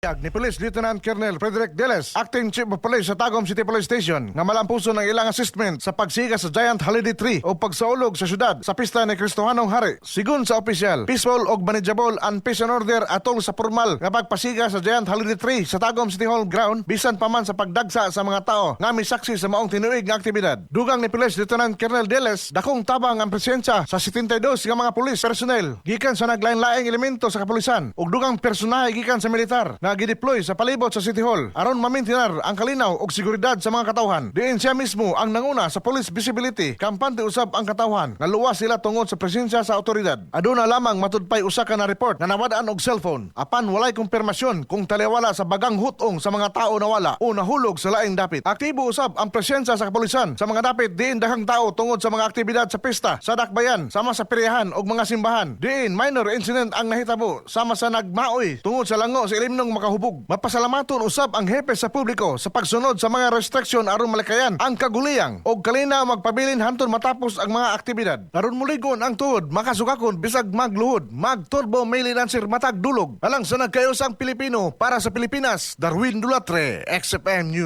Ni Police Lieutenant Colonel Frederick Deles, Acting Chief of Police sa Tagum City Police Station, nga malampuson ang ilang assessment sa pagsiga sa Giant Holiday Tree o pagsaulog sa syudad sa pista ni Kristohanong Hari. Sigon sa opisyal, peaceful og manageable ang peace and order atol sa formal nga pagpasiga sa Giant Holiday Tree sa Tagum City Hall ground, bisan pa man sa pagdagsa sa mga tao nga misaksi sa maong tinuig nga aktibidad. Dugang ni Police Lieutenant Colonel Deles, dakong tabang ang presensya sa 72 nga mga pulis personnel gikan sa naglain-laing elemento sa kapulisan ug dugang personahe gikan sa militar na gideploy sa palibot sa City Hall aron mamintinar ang kalinaw ug seguridad sa mga katawhan. Diin siya mismo ang nanguna sa police visibility, kampante usab ang katawhan nga luwas sila tungod sa presensya sa otoridad. Aduna lamang matudpay usa ka na report na nawad-an og cellphone, apan walay kumpirmasyon kung taliwala sa bagang hutong sa mga tao nawala o nahulog sa laing dapit. Aktibo usab ang presensya sa kapulisan sa mga dapit diin daghang tao tungod sa mga aktibidad sa pista sa dakbayan, sama sa peryahan ug mga simbahan. Diin minor incident ang nahitabo, sama sa nagmaoy tungod sa lango sa ilimnong makahubog. Mapasalamaton usab ang hepe sa publiko sa pagsunod sa mga restriksyon aron malikayan ang kaguliyang og kalinaw magpabilin hantod matapos ang mga aktibidad. Aron muligon ang tuod, makasugakon bisag magluhod, magturbo mail answer matag dulog. Alang sa nagkayosang Pilipino, para sa Pilipinas, Darwin Dulatre, XFM News.